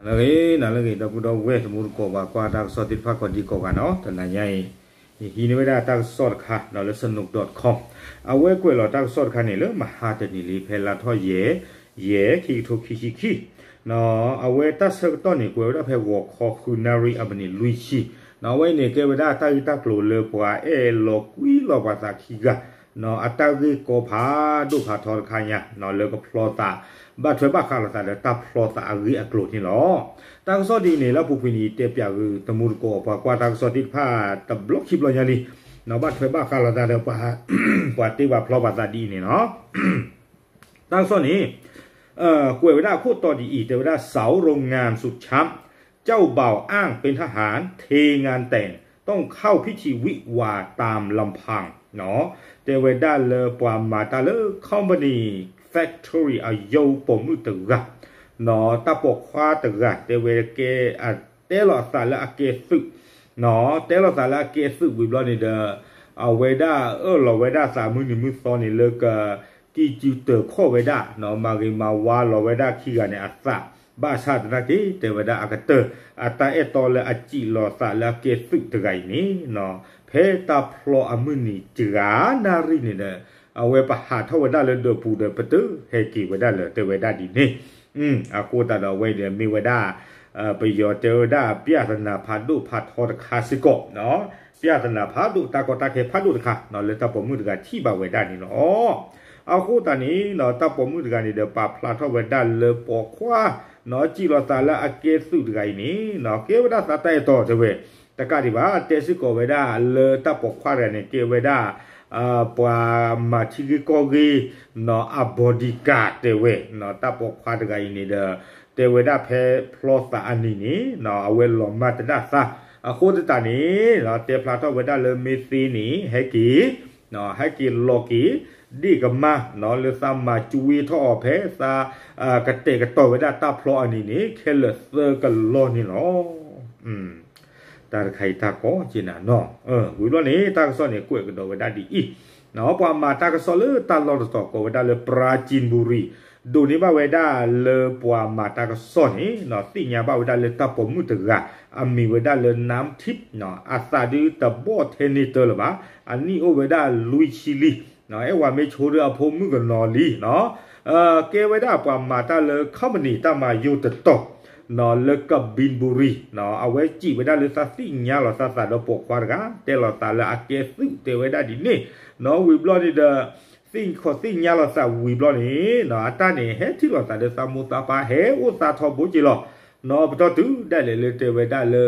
လၢဂ့ၤ နၤလၢဂ့ၤ ဒီပုၢ်ဒီဝဲၢ် တမူတကိး ပှၤကွၢ်တၢ်ကစီၣ်သ့ၣ်တဖၣ် ကိးဒံကိးဂၤနီၤ, တနၤညါအံၤ ယဟံးန့ၢ်ဝဲဒၣ်တၢ်ကစီၣ်တခါ လၢ စနူး dot com အဝဲကွဲးလီၤတၢ်ကစီၣ်တခါန့ၣ် လၢမဟါတနံၤလံ ဖဲလါထီၣ်ယဲၢ် ယဲၢ် ခံကထိခံဆံခံ အဝဲတၢ်ဆၢကတီၢ်န့ၣ် ကွဲးဝဲဒၣ်ဖဲဂီၤခီဃုနၣ်ရံၣ်အမံးနံးလွံၢ်ဆံ, အဝဲအံၤန့ၣ် ကဲဝဲဒၣ်တၢ်ဂ့ၢ်တၢ်ကျိၤလၢပှၤအဲၣ်လီၤကွံလီၤပှၤသးခံဂၤ အတၢ်ဂ့ၢ်ကီဖးဒိၣ်ဖးထီတခါညါ လၢကဖျီသး ဘၣ်ထွဲဘၣ်ဃးလိာ်သးဒီးတၢ်ဖျီသးအဂ့ၢ်အကျိၤန့ၣ်လီၤ. တၢ်ကစီၣ်ဒ်အံၤန့ၣ် လၢအပူၤကွံာ်န့ၣ် တဲပၠးဂ့ၤ တမူတကိး ပှၤကွၢ်တၢ်ကစီၣ်သ့ၣ်တဖၣ် တဘျီခံဘျီညါလံ, ဘၣ်ထွဲဘၣ်ဃးလိာ်သးဒီး ပှၤတ့ပှၤဖျီပှၤသးဒ်အံၤန့ၣ်လီၤ. တၢ်ကစီၣ်န့ၣ် ကွဲးဝဲဒၣ်အခိၣ်တီဒ်အံၤ တဲဝဲဒၣ် สาวโรงงานสุดช้ำ เจ้าบ่าวอ้างเป็นทหาร เทงานแต่ง ต้องเข้าพิธีวิวาห์ตามลำพัง တဲဝဲဒၣ်လၢပှၤမၤတၢ်လၢ company factory အယိပိာ်မုၣ်တဂၤ တၢ်ပိာ်ခွါတဂၤ တဲဝဲကဲ တဲလီၤအသးလၢအကဲသုး တဲလီၤသးလၢအကဲသုးဝံၤဘျီန့ၣ်ဒီး အဝဲဒၣ်အၢၣ်လီၤဝဲဒၣ်သးမုၢ်နံၤမုၢ်သီန့ၣ်လၢက ကံၢ်စုတၢၤခီၣ်ဝဲဒၣ် မၤဂ့ၤမၤဝါလီၤဝဲဒၣ်ခံဂၤန့ၣ်အသး ဘၣ်ဆၣ်သနာ်က့ တဲဝဲဒၣ်အကတၢၢ် အတၢ်အဲၣ်တီလၢအစံးလီၤသးလၢအကဲသုးတဂၤအံၤန့ၣ် ဖဲတၢ်ဖျီအမုၢ်နံၤတဂၤနၣ်ရံၣ်န့ၣ်ဒီး အဝဲပဟးထီၣ်ဝဲဒၣ်လၢဒၢးပူၤဒီး ပတဟဲက့ၤဝဲဒၣ်လၢ တဲဝဲဒၣ်ဒ်န့ၣ် အဃိသတးဒီးအဝဲန့ၣ်မ့ၢ်ဝဲဒၣ် ပယီၤတဲဝဲဒၣ် ပြဿနာ ဖးဒိၣ်ဖးထီတခါစ့ၢ်ကီး ပြဿနာ ဖးဒိၣ် တၢ်ကီတၢ်ခဲဖးဒိၣ်တခါ လၢတၢ်ပိာ်မုၣ်တဂၤထံၣ်ဘၣ်ဝဲဒၣ်န့ၣ်လီၤ. အဃိသတးန့ၣ် တၢ်ပိာ်မုၣ်တဂၤန့ၣ်ဒီး ပာ်ဖျါထီၣ်ဝဲဒၣ်လၢပိာ်ခွါ စံးလီၤသးလၢအကဲသုးတဂၤအံၤန့ၣ် ကဲဝဲဒၣ်သးတၢ်အဲၣ်တီတဲဝဲ တကးဒံးဘၣ် တဲစ့ၢ်ကီးဝဲဒၣ်လၢတၢ်ပိာ်ခွါတဂၤန့ၣ် ကဲဝဲဒၣ် ပှၤမၤထံဂ့ၢ်ကီၢ်ဂ့ၢ် အ bodyguard တဲဝဲ တၢ်ပိာ်ခွါတဂၤအံၤန့ၣ်ဒီး တဲဝဲဒၣ်ဖဲဖျီသးအနံၤန့ၣ် အဝဲလီၤမၢ်တဒၣ်သး အဃိသတးန့ၣ် တဲဖျါထီၣ်ဝဲဒၣ်လၢမ့ၢ်သ့န့ၣ် ဟဲက့ၤ ဟဲက့ၤလီၤက့ၤ ဒ့ၣ်ကမၢ် လၢသးမၤကွ့ထီၣ်အီၤဖဲသး ကတဲာ်ကတီၤဝဲဒၣ်တၢ်ဖျီအနံၤန့ၣ် ခဲလၢာ်သၢကလီၢ်န့ၣ်လီၤ. တၢ်တခါအံၤတၢ်ကီက့ၤနၤနီၤ, ဝံၤဘျီန့ၣ် တၢ်ကစီၣ်န့ၣ် ကွဲးကဒီးဝဲဒၣ်ဒ်အံၤ, ပှၤမၤတၢ်ကစီၣ်လၢတၢ်လီၢ်တတီၤကိးဝဲဒၣ်လၢ ပရၤစံဘူရံၤ ဒိးန့ၢ်ဘၣ်ဝဲဒၣ်လၢပှၤမၤတၢ်ကစီၣ်န့ၣ် သ့ၣ်ညါဘၣ်ဝဲဒၣ်လၢတၢ်ပိာ်မုၣ်တဂၤ အမံၤဝဲဒၣ်လၢ နၢမ်ထံး အသးဒုတဘီၣ်ထဲန့ၢ်တၢ်လၢၤဘၣ်, အနံၣ်အိၣ်ဝဲဒၣ်လွံၢ်ဆံလံ, အဲၣ်ဝဲမ့ၢ်ဆိဒၢအဖိမုၣ်ကနီၤလံ ကဲဝဲဒၣ်ပှၤမၤတၢ်လၢ company တၢ်မၤယိာ်တတီၤ လၢကဘံဘူရံၤ အဝဲစံးဝဲဒၣ်လၢသးသ့ၣ်ညါလီၤသးသးဒီးပိာ်ခွါတဂၤ တဲလီၤသးလၢအကဲသုးတဲဝဲဒၣ်ဒ်န့ၣ်, ဝံၤဘျီန့ၣ်ဒီး သ့ၣ်ခီၣ်သ့ၣ်ညါလီၤသးဝံၤဘျီန့ၣ် အတၢ်န့ၣ် ဟဲထံၣ်လီၤသးဒီးသးမိၢ်သးပၢ် ဟဲအိၣ်သးထီဘိက့ၤလီၤ, ပတီၢ်တုၤဒၣ်လဲာ်လၢတဲဝဲဒၣ်လၢ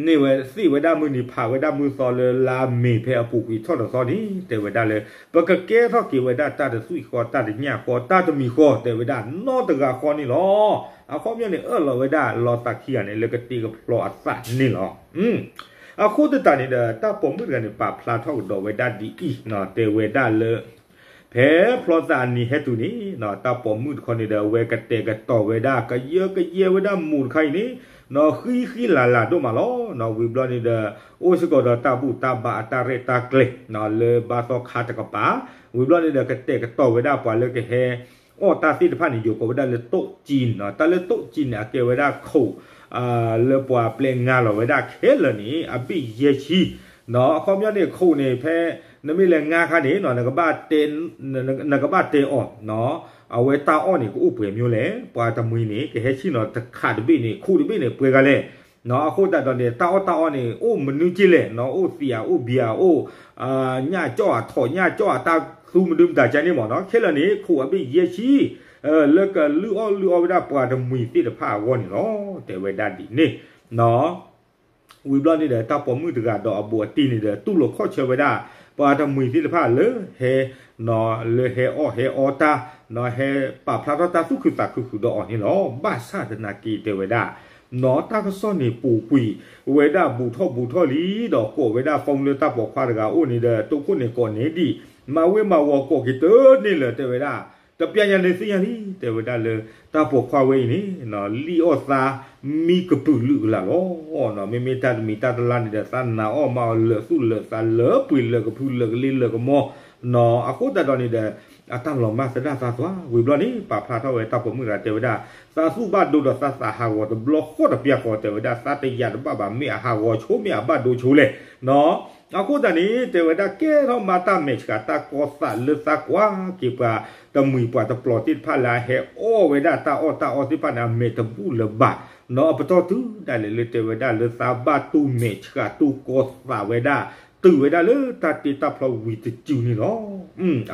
န့ၢ်ဝဲသ့ၣ်ဝဲဒၣ်မုၢ်နံၤဖးဝဲဒၣ်မုၢ်သီလၢလါမ့ၤဖဲအပူၤကွံာ်ထီၣ်တသီန့ၣ် တဲဝဲဒၣ်လၢ ပကကဲထီၣ်က့ၤဝဲဒၣ်တၢ်တသွံၣ်ဃီ တၢ်တညၣ်ဃီ တၢ်တမံၤဃီ တဲဝဲဒၣ်နီတဂၤဃီန့ၣ်လီၤ. အခီပညီန့ၣ် အၢၣ်လီၤဝဲဒၣ်လီၤသးခံဂၤန့ၣ် လၢကတ့ကဖျီအသးန့ၣ်လီၤ. အဃိသတးန့ၣ်ဒီး တၢ်ပိာ်မုၣ်တဂၤန့ၣ် ပာ်ဖျါထီၣ်ကဒီးဝဲဒၣ်ဒ်အံၤ တဲဝဲဒၣ်လၢ ဖဲဖျီသးအနံၤဟဲတုၤန့ၣ် တၢ်ပိာ်မုၣ်တခီန့ၣ်ဒီး အဝဲကတဲာ်ကတီၤဝဲဒၣ် ကယၢကယဲဝဲဒၣ်မူးတခါအံၤန့ၣ် ဃံဃံလၤလၤဒိၣ်မးလီၤ. ဝံၤဘျီန့ၣ်ဒီး အိၣ်စ့ၢ်ကီးဒီးတၢ်ဘူၣ်တၢ်ဘါအတၢ်ရဲၣ်တၢ်ကျဲၤ လၢဘါသီခါတကပၤ ဝံၤဘျီန့ၣ်ဒီး ကတဲာ်ကတီၤဝဲဒၣ်ပှၤလၢကဟဲ အီၣ်တၢ်သ့ၣ်တဖၣ်န့ၣ် ယိၤကိးဝဲဒၣ်လၢတိၣ်ကၠံ တၢ်လၢတိၣ်ကၠံန့ၣ် အကဲဝဲဒၣ်ခိၣ် လၢပှၤပျဲငါလီၤဝဲဒၣ်ခဲလၢာ်န့ၣ် အဘ့ၣ်ယဲၢ်ဆံ အခီပညီန့ၣ် ခိၣ်န့ၣ် ဖဲနမ့ၢ်လဲၤငါခါန့ၣ် နကဘၣ်တဲအီၤ အဝဲတၢ်အီၣ်န့ၣ် ကအိၣ်ပှဲၤမံၤလဲၣ်, ပှၤတမှံၤန့ၣ် ကဟဲဆံၣ်နီၤတခးတဘ့ၣ်န့ၣ် ခိၣ်တဘ့ၣ်န့ၣ် ပှဲၤဂၤလဲၣ်. အဃိသတးဒီးန့ၣ် တၢ်အီၣ်တၢ်အီန့ၣ် အိၣ်မနုၤက့လဲၣ်, အိၣ်သံးဧါ အိၣ်ဘံဧါ အိၣ် ညၣ်ကၠီၣ်ဧါ ထိးညၣ်ကၠီၣ်ဧါ တၢ်သူမနုၤမတၤကါန့ၣ်မ့ၢ်နီၤ ခဲလၢာ်န့ၣ် ခိၣ်အဘ့ၣ်ယဲၢ်ဆံ လၢကလုၢ်အီၣ်လုၢ်အီဝဲဒၣ်ပှၤတမှံၤသ့ၣ်တဖၣ်အဂီၢ်န့ၣ်လီၤ. တဲဝဲဒၣ်ဒ်န့ၣ် ဝံၤဘျီန့ၣ်ဒီး တၢ်ပိာ်မုၣ်တဂၤဒီးအဘူးအတံၢ်န့ၣ်ဒီး တူၢ်လိာ်ခီၣ်ဆၢဝဲဒၣ် ပှၤတမှံၤသ့ၣ်တဖၣ်လၢဟဲ လၢဟဲအီၣ်ဟဲအီတၢ် ဟဲပာ်ဖျါထီၣ်တၢ်သူၣ်ခုသးခုဃုာ်ဒီးအီၤန့ၣ်လီၤ. ဘၣ်ဆၣ်သနာ်က့တဲဝဲဒၣ် နီၢ်တၢ်ကစီၣ်န့ၣ်ပူၤကွံာ်ဝဲဒၣ်ဘူးထီၣ်ဘူးထီၣ်လံဒီး ကိးဝဲဒၣ် phone လၢတၢ်ပိာ်ခွါတဂၤအိၣ်န့ၣ်ဒီး တိခိၣ်န့ၣ်ကိးန့ၢ်ဒံး မၤဝ့မၤဝီၤကိးက့ၤတန့ၢ်လၢၤ တဲဝဲဒၣ် တပျၢ်ညါန့ၣ်သ့ၣ်ညါလံ တဲဝဲဒၣ်လၢ တၢ်ပိာ်ခွါဝဲအံၤန့ၣ် လံၣ်အီၣ်သးမံကပုာ်လုာ်ကလာ်လီၤ. မ့မ့ၢ်တၢ်တမံၤတၢ်တလါန့ၣ်ဒီး သးနာ်အီၣ်မးအီၣ်လၢာ်သူၣ်လၢာ်သးလၢာ်ပှ့ၤလၢာ်ကဖုလၢာ်ကလ့လၢာ်ကမီ အဃိသတးဒီးန့ၣ်ဒီး အတၢ်လီၤမၢ်သဒၣ်သးသွါ ဝံၤဘျီန့ၣ် ပာ်ဖျါထီၣ်ဝဲတၢ်ပိာ်မုၣ်တဂၤတဲဝဲဒၣ် သးသူၣ်ဘၣ်ဒိဒီးသးသးဟးဂီၤတဘျီဃီတပျၢ်ဃီ တဲဝဲဒၣ် သးတယာ်တဘၣ်ဘၣ် မ့ၢ်အဟးဂီၤဆိမ့ၢ်အဘၣ်ဒိဆိလဲၣ်နီၤ. အဃိသတးန့ၣ် တဲဝဲဒၣ်ကဲထီၣ်မၤတၢ်မဲာ်ဆှးတၢ်ကီသးလၢသးကွၢ်က့ၤပှၤတမှံၤပှၤတပျီၤသ့ၣ်တဖၣ်လၢအဟဲအီၣ်ဝဲဒၣ်တၢ်အီၣ်တၢ်အီသ့ၣ်တဖၣ်န့ၣ် အမဲာ်တဘူၣ်လၢၤဘၣ်နီၤ. အပတီၢ်တုၤဒၣ်လဲာ်လၢတဲဝဲဒၣ်လၢသးဘၣ်တူၢ်မဲာ်ဆှးတူၢ်ကီသးဝဲဒၣ် တုၤဝဲဒၣ်လၢတၢ်တ့တၢ်ဖျီဝံၤတစုန့ၣ်လီၤ.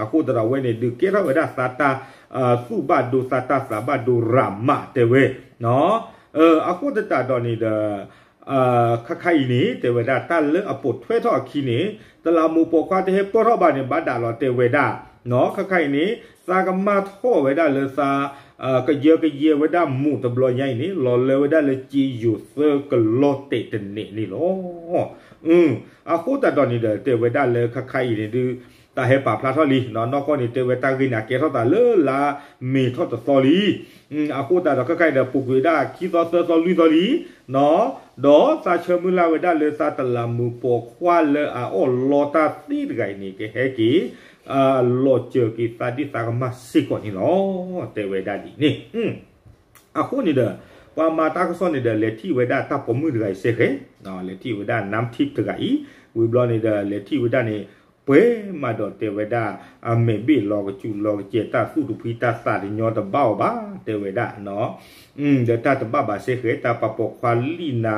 အဃိသတးဒီးအဝဲန့ၣ်ဒုးကဲထီၣ်ဝဲဒၣ်သးတၢ်သူၣ်ဘၣ်ဒိသးတၢ်သးဘၣ်ဒိရၤမးတဲဝဲ အဃိသတးဒီးန့ၣ်ဒီး ခါခါအံၤန့ၣ် တဲဝဲဒၣ်တၢ်လၢအပိာ်ထွဲထီၣ်အခံန့ၣ် တလးမူးပိာ်ခွါတဟဲပၢၢ်ထီၣ်ဘၣ်န့ၣ် ဘၣ်ဒၣ်လီၤတဲဝဲဒၣ်နီၤ. ခါခါအံၤန့ၣ် သးကမၢ်ထီၣ်ဝဲဒၣ်လၢသး ကယၢကယဲဝဲဒၣ်မူးတဘျီညါအံၤန့ၣ် လီၤလၢဝဲဒၣ်လၢကၠ့ယိၤသၢကလီတဲာ်တနဲၣ်န့ၣ်လီၤ. အဃိသတးဒီးန့ၣ်ဒီး တဲဝဲဒၣ်လၢခါခါအံၤန့ၣ်ဒုး တၢ်ဟဲပာ်ဖျါထီၣ်လံနီၤ. နီၢ်ကီၢ်န့ၣ် တဲဝဲတၢ်ဂ့ၢ်န့ၣ် အကဲထီၣ်သးလၢလါမ့ၤထီၣ်တသီလံ. အဃိသတးဒီး ခါခါအံၤဒီး ပူၤကွံာ်ဝဲဒၣ်ခံသီသၢသီလွံၢ်သီလံနီၤ. ဒီးသးဆၢမုၢ်လၢ်ဝဲဒၣ်လၢသးတလးမူးပိာ်ခွါလၢအအီၣ်လီတၢ်သ့တဂၤအံၤန့ၣ် ကဟဲက့ၤ လီၤစၢၤက့ၤသးဒ်သးကမၢ်စ့ၢ်ကီးန့ၣ်လီၤ. တဲဝဲဒၣ်ဒ်န့ၣ် အဃိန့ၣ်ဒီး ပှၤမၤတၢ်ကစီၣ်န့ၣ်ဒီး လဲၤထံၣ်ဝဲဒၣ်တၢ်ပိာ်မုၣ်တဂၤအံၤစ့ၢ်ကီး, လဲၤထံၣ်ဝဲဒၣ် နၢမ်ထံး တဂၤအံၤ, ဝံၤဘျီန့ၣ်ဒီး လဲၤထံၣ်ဝဲဒၣ်န့ၣ် ပှဲၤမးဒီးတဲဝဲဒၣ် အမဲာ်ဘ့ၣ်လီၤကစူၤလီၤကစဲၤ တၢ်သူၣ်တဖှံတၢ်သးတညီတဘၣ်အီၤဘၣ် တဲဝဲဒၣ် ဒီးတၢ်တဘၣ်ဘၣ်စ့ၢ်ကီး တၢ်ပာ်ပိာ်ခွါလံၣ်နၤ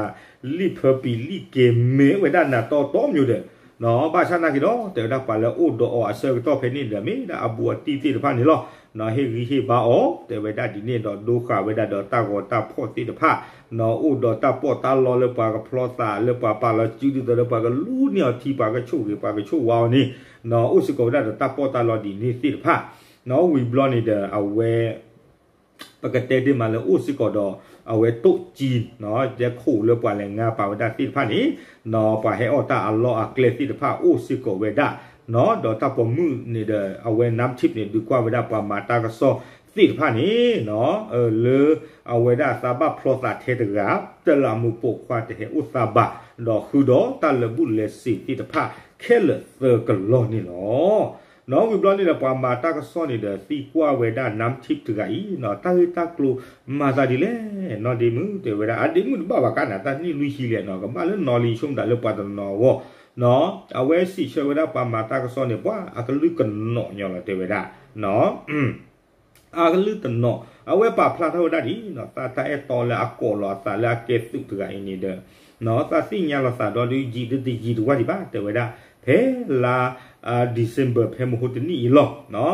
လံၣ်ဖၢပံၤလံၣ်ကဲၤမဲာ်ဝဲဒၣ်နၤတီတီမံၤဒီး ဘၣ်ဆၣ်နာ်က့ၤဒီး တဲဝဲဒၣ်ပှၤလၢအိၣ်ဒီးအီၤအဆၢကတီၢ်ဖဲန့ၣ်ဒီး မ့ၢ်ဒၣ်အဘူးအတံၢ်သ့ၣ်တဖၣ်န့ၣ်လီၤ. ဟ့ၣ်ဂံၢ်ဟ့ၣ်ဘါအီၤ တဲဝဲဒၣ်ဒ်န့ၣ်ဒီး ဒိဃာ်ဝဲဒၣ်ဒီးတၢ်ဂီၤတၢ်ဖီၣ်သ့ၣ်တဖၣ် အိၣ်ဒီးတၢ်ပီးတၢ်လီလၢပှၤကဖျီသးလၢပှၤပာ်လီၤစုဒ်သိးလၢပှၤကလူန့ၢ်အီၤထံ ပှၤကဆိၣ်ဂ့ၤ ပှၤကဆိၣ်ဝါအီၤန့ၣ် အိၣ်စ့ၢ်ကီးဝဲဒၣ်ဒီးတၢ်ပီးတၢ်လီဒ်န့ၣ်သ့ၣ်တဖၣ် ဝံၤဘျီန့ၣ်ဒီး အဝဲ ပကတဲတ့ၢ်မးလၢအိၣ်စ့ၢ်ကီးဒီး အဝဲတိၣ်ကံ တဲခိၣ်လၢပှၤလဲၤငါပာ်ဝဲဒၣ်သ့ၣ်တဖၣ်န့ၣ် ပှၤဟဲအီၣ်တၢ်အလီၢ်အကျဲသ့ၣ်တဖၣ်အိၣ်စ့ၢ်ကီးဝဲဒၣ် ဒီးတၢ်ပိာ်မုၣ်န့ၣ်ဒီး အဝဲ နၢမ်ထံး န့ၣ် ဒုးကွၢ်ဝဲဒၣ်ပှၤမၤတၢ်ကစီၣ်သ့ၣ်တဖၣ်န့ၣ် လၢအဝဲဒၣ်သးဘၣ်ဖျီသးထဲတဂၤ တလးမူးပိာ်ခွါတဟဲအိၣ်သးဘၣ် ဒီးဃုာ်ဒီးတၢ်လၢာ်ဘူၣ်လၢာ်စ့ၤသ့ၣ်တဖၣ်ခဲလၢာ်သၢကလီၢ်န့ၣ်လီၤ. နီၢ်ဝံၤဘျီန့ၣ်ဒီး ပှၤမၤတၢ်ကစီၣ်န့ၣ်ဒီး သံကွၢ်ဝဲဒၣ် နၢမ်ထံး တဂၤအံၤ တၢ်ဂ့ၢ်တၢ်ကျိၤမၤသးဒ်လဲၣ် နီၢ်ဒ့မုၣ် တဲဝဲဒၣ် အဒ့မုၣ်တဘၣ်ဘၣ်ကါန့ၣ် တၢ်နံၣ်လွံၢ်ဆံလဲၣ်နီၢ် ကဘၣ်လၢနီၢ်လံၤဆိကမိၣ်ဒၣ်လၢပှၤတနီၤအဂီၢ် အဝဲစံးဆၢဝဲဒၣ်ပှၤမၤတၢ်ကစီၣ်န့ၣ် ပှၤအကလုၢ်ကနီၤညီလီၤ တဲဝဲဒၣ် အကလုၢ်တနီၤ အဝဲပာ်ဖျါထီၣ်ဝဲဒၣ်ဒ် သးတၢ်အဲၣ်တီလၢအကိးလီၤအသးလၢအကဲသုးတဂၤအံၤန့ၣ်ဒီး သးသ့ၣ်ညါလီၤသးဒီးဒုးယံာ်ဒုးတယံာ်တဝၢ်ဒံးဘၣ် တဲဝဲဒၣ် ဖဲလါ December ဖဲမဟိတနံၣ်အံၤလီၤ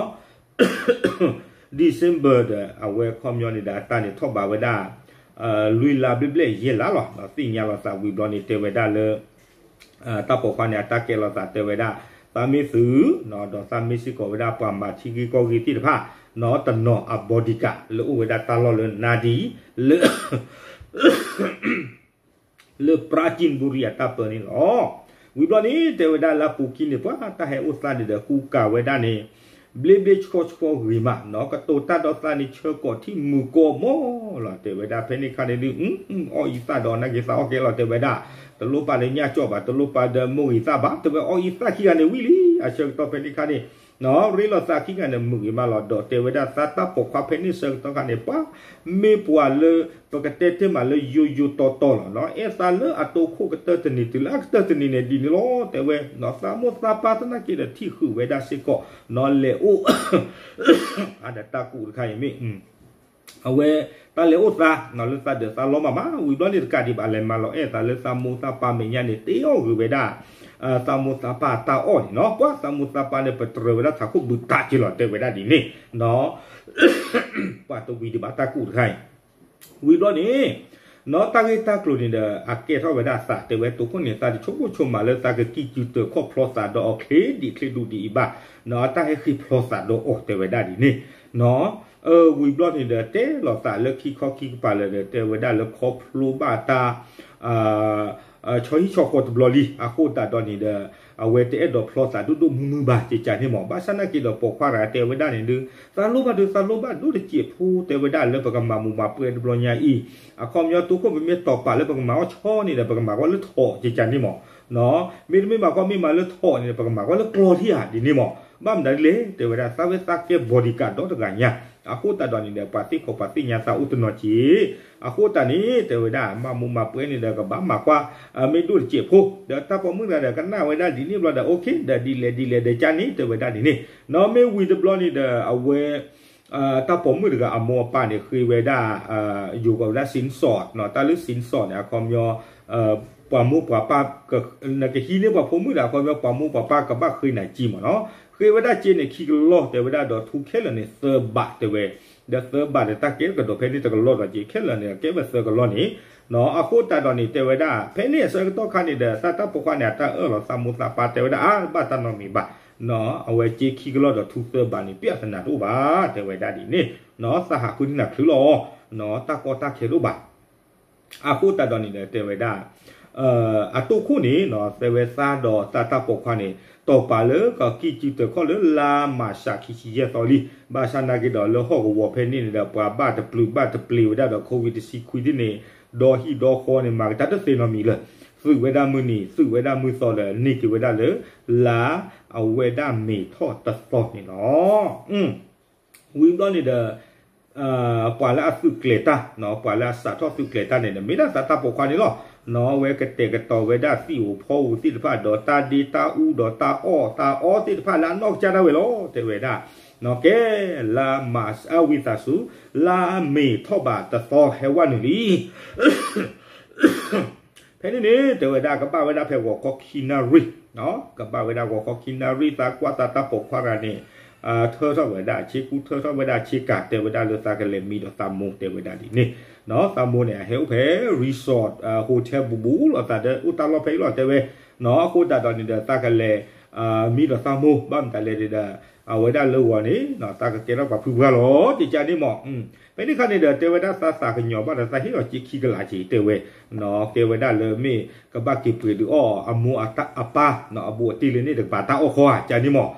December ဒီး အဝဲခီပညီန့ၣ်ဒီး အတၢ်န့ၣ်ထီၣ်ဘးဝဲဒၣ် လွံၢ်လါဘျဲၣ်ဘျဲၣ်ယဲၢ်လါလီၤ သ့ၣ်ညါလီၤသးဝံၤဘျီန့ၣ် တဲဝဲဒၣ်လၢ တၢ်ပိာ်ခွါန့ၣ် အတၢ်ကဲလီၤသးတဲဝဲဒၣ် သးမ့ၢ်သုး ဒီးသးမ့ၢ်စ့ၢ်ကီးဝဲဒၣ်ပှၤမၤထံဂ့ၢ်ကီၢ်ဂ့ၢ်သ့ၣ်တဖၣ် တနီၤအ bodyguard လၢအိၣ်ဝဲဒၣ်တၢ်လီၢ်လၢနါဒံ လၢ လၢ ပရၣ်ကၠံၣ်ဘူရံၤ အတၢ်ပၢန့ၣ်လီၤ. ဝံၤဘျီန့ၣ် တဲဝဲဒၣ်လၢအပူၤခံန့ၣ် ပှၤတၢ်ဟဲအိၣ်သးန့ၣ်ဒီး ကူကၤဝဲဒၣ်န့ၣ် ဘျ့ဘျ့ဆှီဆှီဂ့ၤမး ကတိၤတၢ်ဒီးသးန့ၣ် ဆၢကိးထံၣ်မုာ်ကိးမီၢ်လီၤ တဲဝဲဒၣ် ဖဲန့ၣ်ခါန့ၣ်ဒုး အီၣ်အံၤသၣ်ဒီးနာ်က့ၤသးအီၣ်ကဲလီၤ တဲဝဲဒၣ် တလိၣ်ပာ်ဒီးညၣ်ကၠီၣ်ဘၣ် တလိၣ်ပာ်ဒီးမိၢ်ဂ့ၤသၣ်ဘၣ် တဲဝဲအီၣ်အံၤသၣ်ခံဂၤန့ၣ်ဝံၤလံ အဆၢကတီၢ်ဖဲန့ၣ်ခါန့ၣ် ရ့လိာ်သးခံဂၤန့ၣ် မုာ်ဂ့ၤမးလီၤ ဒီးတဲဝဲဒၣ်သးတၢ်ပိာ်ခွါဖဲန့ၣ်ဆၢကတီၢ်ခါန့ၣ် ပှၤ မ့ၢ်ပှၤလၢ ပကတဲတ့ၢ်မးလၢယိယိတီတီလီၤ အဲၣ်သးလၢအတိခိၣ်ကတၢၢ်တနံၤတုၤလၢအကတၢၢ်တနံၤန့ၣ်ဒ်န့ၣ်လီၤ တဲဝဲ သးမိၢ်သးပၢ်သနာ်က့ဒီးထံၣ်ဃုာ်ဝဲဒၣ်စ့ၢ်ကီး လဲၤအိၣ် အဒီးတၢ်ကူးတခါအံၤမ့ၢ် အဝဲ တၢ်လဲၤအိၣ်သး လၢသးဒၢးသးလီမးမး ဝံၤဘျီန့ၣ်တကးဒံးဘၣ် လဲၤမၤလီၤအဲၣ်သးလၢသးမိၢ်သးပၢ်မဲာ်ညါန့ၣ် တ့အီၣ်ဂ့ၤဝဲဒၣ် သးမိၢ်သးပၢ်တၢ်အီၣ်န့ၣ်နီၤ ပှၤသးမိၢ်သးပၢ်န့ၣ် ပတြၢၤဝဲဒၣ်ထးခိၣ်ဘုးတၢ်က့ၤလီၤ တဲဝဲဒၣ်ဒ်န့ၣ် ပှၤတဝံၤဒံးဘၣ်တၢ်ကူးတခါအံၤ ဝံၤဘျီန့ၣ် နီၢ်တၢ်ဂ့ၢ်တၢ်ကျိၤန့ၣ်ဒီး အကဲထီၣ်ဝဲဒၣ်သး တဲဝဲတိခိၣ်န့ၣ် သးတဆိကမိၣ်ဆိကမးလၢသးကကံၣ်ကၠူတၢၤခီၣ်ဖျီသးဒီးအီၤချ့ဒံးချ့ဒူၣ်ဒံးအံၤဘၣ် နီၢ်တၢ်ဟဲဃ့ဖျီသးဒီးအီၤ တဲဝဲဒၣ်ဒ်န့ၣ် နီၢ် ဝံၤဘျီန့ၣ်ဒီး တဲလီၤသးလၢခံခီခံကပၤလၢာ်ဒီး တဲဝဲဒၣ်လၢခီဖျိဘၣ်တၢ် ဆီဟံၣ်ဆီဃီတဘျီလံ အဃိသတးဒီးန့ၣ်ဒီး အဝဲတအဲၣ်ဒိးဖျီသးဒိၣ်ဒိၣ်မုၢ်မုၢ်ဘၣ် ကကန့ၣ်မး ဘၣ်ဆၣ်နာ်က့ဒီးပိာ်ခွါတဂၤတဲဝဲဒၣ်န့ၣ်ဒုး သးလိၣ်ဘၣ်ဒုးသးလိၣ်ဘၣ်ဒိၣ်တစဲးဖိ တဲဝဲဒၣ်လၢပကမၤမူးမၤပွဲ တဘျီညါအံၤ အခီပညီတိခိၣ်ပမ့ၢ်တီၤပာ်လၢပကမၤအီၣ်ဆီန့ၣ်ဒီး ပကမၤကွၢ်လၢထိး ကကန့ၣ်မး မ့တမ့ၢ်မၤကွၢ်မ့ၢ်မၤလၢထီၣ်န့ၣ် ပကမၤကွၢ်လၢကျီထံၣ်ဧါဒ်န့ၣ်မး, ဘၣ်မနုၤဒ်လဲၣ် တဲဝဲဒၣ် သးဝဲသးကဲ bodyguard ဒီတဂၤညါ, အဃိသတးဒီးန့ၣ်ဒီး ပှၤသ့ၣ်ခိးပှၤသ့ၣ်ညါသးအိၣ်တနီၤက့ၤ, အဃိသတးန့ၣ် တဲဝဲဒၣ် မၤမူးမၤပွဲန့ၣ်ဒီး ကဘၣ်မၤကွၢ် မ့ၢ်ဒိၣ်တစဲးဖိ ဒီးတၢ်ပိာ်မုၣ်တဂၤဒီး ကနၣ်ဝဲဒၣ်ဒ်န့ၣ်ဘျီဒီး okay ဒီးဒ်လဲၣ်ဒ်လဲၣ်ဒီးကန့ၣ် တဲဝဲဒၣ်ဒ်န့ၣ်, မ့ၢ်ဝံၤတဘျီန့ၣ်ဒီး အဝဲ တၢ်ပိာ်မုၣ်တဂၤအမိၢ်အပၢ်န့ၣ် ဃ့ဝဲဒၣ် ယိၤကီးဝဲဒၣ် สินสอด တၢ်လၢ สินสอด န့ၣ် အခီပညီ ပှၤမိၢ်ပှၤပၢ် နကဟံးန့ၢ်ပှၤဖိမုၣ်ဒီး အခီပညီ ပှၤမိၢ်ပှၤပၢ်ကဘၣ်ဃ့နၤစ့မးနီၤ, ဃ့ဝဲဒၣ်စ့န့ၣ် ခံကလီၢ် တဲဝဲဒၣ်ဒီး ထူခဲလၢာ်န့ၣ် သၢဘး တဲဝဲ, ဒီးသၢဘးဒီး တၢ်ကဲကဒီးဖဲန့ၣ်တကလီၢ်ဒီး စ့ခဲလၢာ်န့ၣ် ကဲဝဲသၢကလီၢ်န့ၣ်, အဃိသတးဒီးန့ၣ် တဲဝဲဒၣ် ဖဲန့ၣ်အဆၢကတီၢ်ခါန့ၣ်ဒီး သးတၢ်ပိာ်ခွါန့ၣ် အတၢ်အၢၣ်လီၤသးမိၢ်သးပၢ် တဲဝဲဒၣ် အါ ဘၣ်တၢ်နီတမံၤဘၣ် အဝဲစ့ခံကလီၢ်ဒီးထူသၢဘးန့ၣ် ပျၢ်သနာ်တအိၣ်ဘၣ် တဲဝဲဒၣ်ဒ်န့ၣ်, သးဟးဃုန့ၢ်နၤချုးလီၤ, တၢ်ကီတၢ်ခဲတအိၣ်ဘၣ်, အဃိသတးဒီးန့ၣ်ဒီး တဲဝဲဒၣ် အတိၢ်ခိၣ်န့ၣ် တဲဝဲသးဒီးသးတၢ်ပိာ်ခွါန့ၣ် တီၢ်ပာ်လၢကကံၢ်စုတၢခီၣ်လၢလါမၤရှးခံဆံယဲၢ်သီလံ, ဘၣ်ဆၣ်နာ်က့ဒီးလၢဟီၣ်ကဝီၤဖဲန့ၣ်န့ၣ်ဒီး ပှၤဘၣ်တပျုာ်ဘၣ်တပျ့ၤဝဲဒၣ်ဒီး COVID တဆံခွံသ့ၣ်န့ၣ် ဒီဟံၣ်ဒီဃီန့ၣ် မၤကတၢၢ်တသ့နီတမံၤလၢၤ, သုးဝဲဒၣ်မုၢ်နံၤ သုးဝဲဒၣ်မုၢ်သီဒီး န့ၢ်က့ၤဝဲဒၣ်လၢ လါအဝဲဒၣ်မ့ၤထီၣ်တသီန့ၣ်လီၤ. ဝံၤဘျီန့ၣ်ဒီး ပှၤလၢအသုးကျဲၤတၢ် ပှၤလၢအစးထီၣ်သုးကျဲၤတၢ်န့ၣ်ဒီး မ့ၢ်ဒၣ်သးတၢ်ပိာ်ခွါန့ၣ်လီၤ. အဝဲကတဲာ်ကတီၤဝဲဒၣ်သံၣ်ဧိၤဖီဧိၤသ့ၣ်တဖၣ် ဒီးတၢ်ဒ့တၢ်အူဒီးတၢ်အီၣ်တၢ်အီသ့ၣ်တဖၣ်လၢအနီၢ်ကစၢ်ဒၣ်ဝဲလီၤ တဲဝဲဒၣ်, ကဲ လါမၤ အဝံသးစူၤ လါမ့ၤထီၣ်ဘးတသီဟဲဝဲနုာ်လံ ဖဲန့ၣ်န့ၣ် တဲဝဲဒၣ်ကဘၣ်ဝဲဒၣ်ဖဲဂီၤခီခံနၣ်ရံၣ်, ကဘၣ်ဝဲဒၣ်ဂီၤခီခံနၣ်ရံၣ် သးကွၢ်သးတၢ်ပိာ်ခွါတဂၤန့ၣ် ထၢထီၣ်ဝဲဒၣ်အဆ့ကူ ထၢထီၣ်ဝဲဒၣ်အဆ့ကၤ တဲဝဲဒၣ်လၢသးကလဲၤမံဒီးသးမိၢ် တဲဝဲဒၣ်ဒ်န့ၣ်, သးမိၢ်န့ၣ် အဟဲအိၣ်ဖဲ resort hotel ဘူးဘူးလီၤ သးဒီးအိၣ်တၢ်လီၢ်ဖဲအံၤလီၤ တဲဝဲ, အဃိသတးဒီးန့ၣ်ဒီး သးကလဲၤ မံဒီးသးမိၢ် ဘၣ်မတၤလဲၣ်ဒီး အဝဲဒၣ်လၢဂီၤန့ၣ် သးကကဲထီၣ်ပှၤဖုပှၢ်လီၤ ကကန့ၣ်မး, ဖဲန့ၣ်ခါန့ၣ်ဒီး တဲဝဲဒၣ်သးသးကညီၤဘၣ်ဒီး သးဟ့ၣ်လီၤစ့ခံကလးက့ၤ တဲဝဲ, ကဲဝဲဒၣ်လၢမ့ၢ်ကဘၣ်က့ၤပှ့ၤဒုးအီၣ်အမိၢ်အပၢ် အဘူးအတံၢ်လၢန့ၣ်တကပၤတၢ်အီၣ်ဃီဧါ ကန့ၣ်မး,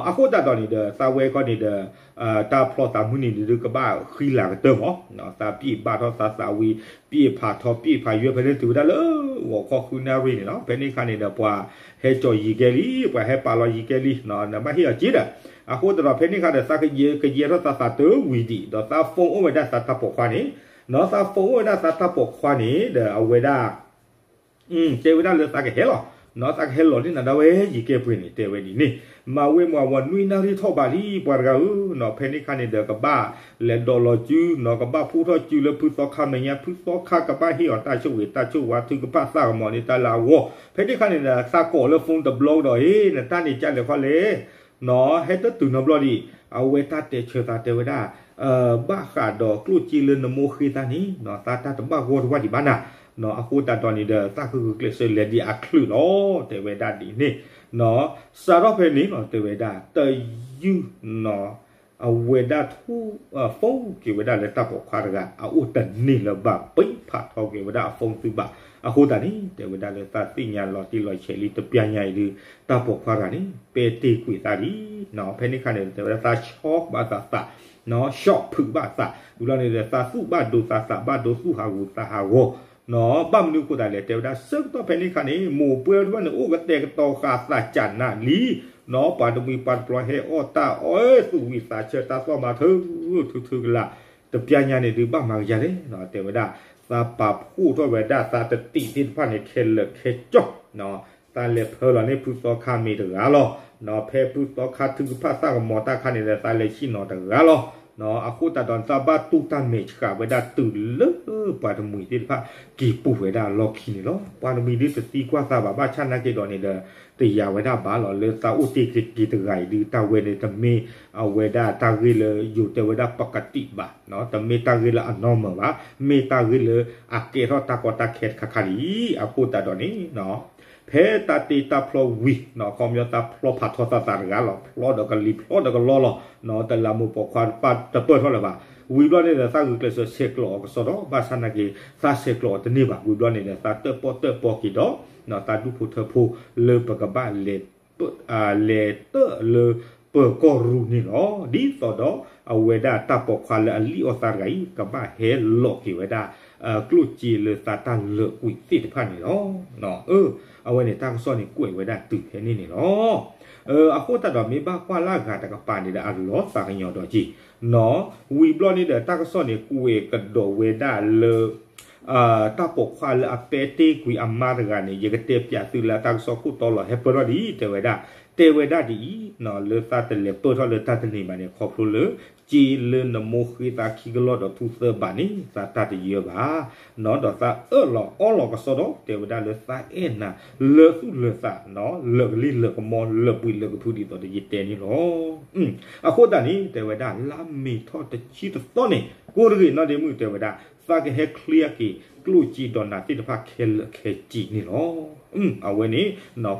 အဃိသတးဒီးန့ၣ်ဒီး သးဝဲခီန့ၣ်ဒီး တၢ်ဖျီသးမုၢ်နံၤန့ၣ်ဒုးကဘၣ်ဃံလၤကတၢၢ်မး, သးပျ့ၢ်ဘၣ်ထီၣ်သးသးဝံၤ ပျ့ၢ်ဖးထီ ပျ့ၢ်ဖးယွဲၢ်ဖဲန့ၣ်တုၤဝဲဒၣ်လၢ ဂီၤခီဃုနၣ်ရံၣ်န့ၣ်လီၤ. ဖဲန့ၣ်ခါန့ၣ်ဒီး ပှၤဟဲကၠီၤယံၤကဲလံ ပှၤဟဲပာ်လီၤယံၤကဲလံ နဘၣ်ဟ့ၣ်အီၤစ့ဒီး, အဃိသတးဒီး ဖဲန့ၣ်ခါဒီး သးကယဲၢ်ထီၣ်သးသးတဝံၤဒံး ဒီးသး phone အိၣ်ဝဲဒၣ်သးတၢ်ပိာ်ခွါန့ၣ်, သး phone အိၣ်ဝဲဒၣ်သးတၢ်ပိာ်ခွါန့ၣ်ဒီး အဝဲဒၣ် တဲဝဲဒၣ်လၢသးကဟဲလီၤ, သးကဟဲလီၤန့ၢ်နၤဒၣ်ဝဲ ယံၤကဲပှ့ၤန့ၣ် တဲဝဲဒ်န့ၣ်, မၤဝဲမၤဝီၤနွံနၣ်ရံၣ်ထီၣ်ဘးလံ ပှၤတဂၤဧၢ, ဖဲန့ၣ်ခါန့ၣ်ဒီး ကဘၣ်လဲၤဒိးလီၤစု ကဘၣ်ဖှိၣ်ထီၣ်စုလၢဖုသီခါမဲာ်ညါ ဖုသီခါကဘၣ်ဟ့ၣ်အီၤတၢ်ဆိၣ်ဂ့ၤတၢ်ဆိၣ်ဝါ ထုကဖၣ်သးကမီၤန့ၢ်တၢ်လၢအဂီၢ်, ဖဲန့ၣ်ခါန့ၣ်ဒီး သးကိးလၢ phone တဘျီကဒီး ဟ့ၣ် နတၢ်န့ၣ်ကလဲၤခီလဲၣ် ဟဲတတုၤနီတဘျီဒံး, အဝဲတၢ်တဲဆၢသးတဲဝဲဒၣ် ဘၣ်ဃးဒီးကျိၣ်စ့လၢနမိၢ်ဃ့သးန့ၣ် သးတၢ်တဘၣ်ဂီၢ်တဝၢ်ဒံးဘၣ်နၤ, အဃိသတးဒီးန့ၣ်ဒီး သးကဂုာ်ကျဲးစၢးလဲၤဒံးအချုးလီၤ တဲဝဲဒၣ်ဒ်န့ၣ်, စးထီၣ်ဖဲန့ၣ်လီၤ တဲဝဲဒၣ် တယုၢ်နီၤ အဝဲဒၣ်ထူ phone က့ၤဝဲဒၣ်လၢတၢ်ပိာ်ခွါတဂၤ အအိၣ်တန့ၢ်လၢၤဘၣ် ပံဖးထီက့ၤဝဲဒၣ်အ phone သုဘၣ်, အဃိသတးန့ၣ် တဲဝဲဒၣ်လၢသးသ့ၣ်ညါလီၤတံၢ်လီၤဆဲးလံ တပျၢ်ညါအံၤဒုး တၢ်ပိာ်ခွါတဂၤန့ၣ် ပဲတ့ၢ်ကွံာ်သးလံ, ဖဲန့ၣ်ခါန့ၣ် တဲဝဲဒၣ်သးဆီဘၣ်သးသး shock ဖုးဘၣ်သး, ဝံၤလီၤန့ၣ်ဒီး သးသူၣ်ဘၣ်ဒိသးသးဘၣ်ဒိ သူၣ်ဟးဂူာ်သးဟးဂီၤ ဘၣ်မနုၤအဃိသတးလဲၣ် တဲဝဲဒၣ်ဆၢကတီၢ်ဖဲန့ၣ်ခါန့ၣ် မိၢ်ပှၢ်တဖၣ်န့ၣ် အိၣ်ကတဲာ်ကတီၤဃာ်သးကနးလံ, ပှၤတမှံၤပှၤတပျီၤဟဲအီၣ်တၢ်အီၣ်သူၣ်ဝံၤသးဆၢတၢ်သီၣ်မၤထၢ ထုထုကလး, တပျၢ်ညါန့ၣ်ဒုးဘၣ်မၤကယၤလဲၣ်, တဲဝဲဒၣ် သးပာ်ဖှိၣ်ထီၣ်ဝဲဒၣ်သးတတံးသ့ၣ်တဖၣ်န့ၣ် ခဲလၢာ်ခဲကၠီ သးလဲၤဖၢလီၤန့ၢ်ဖုသီခါမ့ၤတဂၤလီၤ, ဖဲဖုသီခါထုကဖၣ်သးကမီၤတၢ်ခါန့ၣ်ဒီး သးလဲၤဆံၣ်နီၤတဂၤလီၤ, အဃိသတးဒီး သးဘၣ်တူၢ်တၢ်မဲာ်ဆှးဝဲဒၣ်တုၤလၢပှၤတမှံၤသ့ၣ်တဖၣ် က့ၤပူၤဝဲဒၣ်အလီၢ်ခံန့ၣ်လီၤ. ပှၤတမှံၤဒုးတသံကွၢ်သးဘၣ် ဘၣ်ဆၣ်နာ်က့ဒီးန့ၣ်ဒီး တယာ်ဝဲဒၣ်ဘၣ်လီၤ လၢသးအိၣ်တ့ၢ်က့ၤတဂၤအံၤဒုး တၢ်ဝဲန့ၣ်တမ့ၢ်အဝဲဒၣ်တၢ်ဂ့ၢ်လၢယိၤတဲဝဲဒၣ် ပကတံး ဘၣ်, တမ့ၢ်တၢ်ဂ့ၢ်လၢအနီၢ်မၢၤဘၣ်, မ့ၢ်တၢ်ဂ့ၢ်လၢအကဲထီၣ်တၢ်ကီတၢ်ခဲတခါခါလံ, အဃိသတးဒီးန့ၣ် ဖဲတၢ်တ့တၢ်ဖျီဝံၤ ခီပညီသးဖျီဖးထီသးသးတဂၤလီၤ, ဖျီဒီးကလံၤဖျီဒီးကလီလီၤ, တလးမိၢ်ပိာ်ခွါတပၢၢ်ထီၣ်လၢၤဘၣ်, ဝံၤဘျီန့ၣ်ဒီး သးဂုာ်ကျဲးစၢးဆဲးကျိးအီၤကစီဒီး ဘၣ်ဆၣ်နာ်က့ သးဆဲးကျိးအီၤတန့ၢ်ဘၣ်, ဝံၤဘျီန့ၣ်ဒီး သးတၢၣ်ပီၣ်တၢၣ်ပီက့ၤဒီး သးဒူၣ်ဖိထၢဖိလၢပကဘၣ်လဲၤ လဲၤတၢၣ်လၢပၢၤကီၢ်ရူၢ်န့ၣ်လီၤ. ဒ်သိးဒီးအဝဲဒၣ်တၢ်ပိာ်ခွါလၢအလံၣ်အီၣ်သးတဂၤအံၤ ကဘၣ်ဟဲလီၤက့ၤဝဲဒၣ် ကျိၣ်စ့လၢသးတၢ်လၢာ်ကွံာ်သ့ၣ်တဖၣ်န့ၣ်လီၤ. အဝဲန့ၣ်တၢ်ကစီၣ်န့ၣ်ကွဲးဝဲဒၣ်တုၤဖဲန့ၣ်န့ၣ်လီၤ. အဃိသတးဒီးမ့ၢ်ဘၣ်ကွၢ်လၢအဂၤတကပၤန့ၣ်ဒီး အလီၤသးကညီၤဒီးက့ၤ ဝံၤဘျီန့ၣ်ဒီးတၢ်ကစီၣ်န့ၣ်ကွဲးကဒီးဝဲဒၣ်လၢ တၢ်ပိာ်ခွါလၢအပဲတ့ၢ်ကွံာ်အမါတဂၤန့ၣ် ယကတဲပၠးသုလၢအတၢ်ကစီၣ်ခိၣ်တီလီၤ ဟဲပၢၢ်ထီၣ်ဒ်အံၤ တဲဝဲဒၣ်, တဲဝဲဒၣ်ဒ်အံၤ, လၢသးတလဲၤပၢၢ်ထီၣ်လၢတၢ်တန့ၢ်ဘၣ်န့ၣ် ခီဖျိလၢ စ့လၢနမိၢ်ဃ့သးခံကလီၢ်ဒီးထူသၢဘးန့ၣ် သးတၢ်တယၢဘၣ်, ဒီးသးအၢၣ်လီၤအီလီၤကစီဒီ တဲဝဲဒၣ်လၢသးအဲၣ်နၤ လၢသူၣ်လၢသး လၢာ်ကလံၢ်လၢာ်ကမီ လၢာ်ဘှံးလၢာ်ကဖုဒ်သိးဒီးယတဲန့ၣ်လီၤ. အဃိသတးန့ၣ် တဲဝဲဒၣ်လါမ့ၤထီၣ်တဆံတသီန့ၣ် ကိးတဂ့ၤနီၢ်ဒ့မုၣ်တဲဝဲဒၣ် သးကဟဲချ့အက့ၤ ကျိၣ်စ့ဒီးနၤသ့ၣ်တဖၣ်ခဲလၢာ်ခဲဆ့န့ၣ်လီၤ. အဝဲန့ၣ်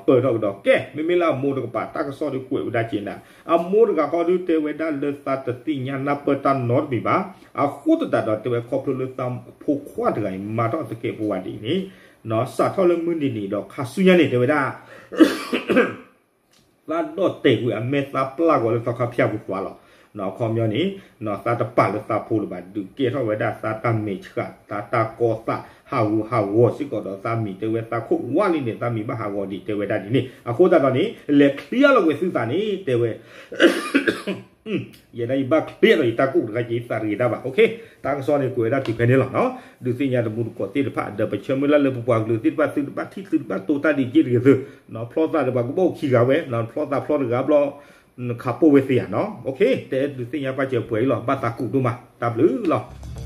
ပၢၢ်ထီၣ်ကဒီးကဲ မ့မ့ၢ်လၢအမိၢ်တကပၤ တၢ်ကစီၣ်ဒုးကွဲးဝဲဒၣ်က့ၤနၤ အမိၢ်တဂၤဃီဒုးတဲဝဲဒၣ်လၢသးတသ့ၣ်ညါနၢ်ပၢၢ်တၢ်နီတမံၤဘၣ်. အဃိသတးဒီးတဲဝဲခီဖျိလၢသးဖိခွါတဂၤအံၤ မၤထီၣ်သကဲးပဝးဒ်အံၤန့ၣ် စးထီၣ်လၢမုၢ်နံၤန့ၣ်ဒီးခါဆူညါန့ၣ် တဲဝဲဒၣ် သးဒီၣ်တဲာ်ကွံာ်အမဲာ်သးပျၢ်ကွံာ်လၢသီခါဖၠၣ်ပူၤပှၤလီၤ. အခီပညီန့ၣ် သးတပာ်လၢသးဖိလၢၤဘၣ် ဒုးကဲထီၣ်ဝဲဒၣ်သးတၢ်မဲာ်ဆှး သးတၢ်ကီသး ဟးဂူာ်ဟးဂီၤစ့ၢ်ကီးဒီးသးမံၤ တဲဝဲသးခိၣ်ဝါလံန့ၣ် သးမံၤဘၣ်ဟးဂီၤဒံး တဲဝဲဒၣ်ဒ်န့ၣ် အဃိသတးဒီးန့ၣ် လဲၤချ့လီၤကွံာ်သုသးန့ၣ် တဲဝဲ ယဲဒၣ်ယဘၣ်ချ့ဒီးယတၢ်ကူၣ်တခါက့ၤသးတဂ့ၤတၢ်ဘၣ် တၢ်ကစီၣ်န့ၣ်ကွဲးဝဲဒၣ်တုၤဖဲန့ၣ်လီၤ. ဒုးသ့ၣ်ညါတမူတကိးသ့ၣ်တဖၣ် ဒီးပဆၢမုၢ်လၢ်လၢပပှၤကလုာ်သ့ၣ်တဖၣ် သုတဘၣ်ထံၣ်သုတဘၣ်တိၢ်တၢ်ဒံးက့တဂ့ၤသု, ဖျီသးဒီးပှၤကဘၣ်အိၣ်ခံဂၤဝဲ ဖျီသးဖျီတဂၤဘျီ ခးပိၢ်ဝဲသ့ဧါနီၤ တဲဒုးသ့ၣ်ညါပၢ်စၢၤပှဲၤအံၤလီၤ ဘၣ်သးကူးဒိၣ်မး တၢ်ဘျုးလီၤ.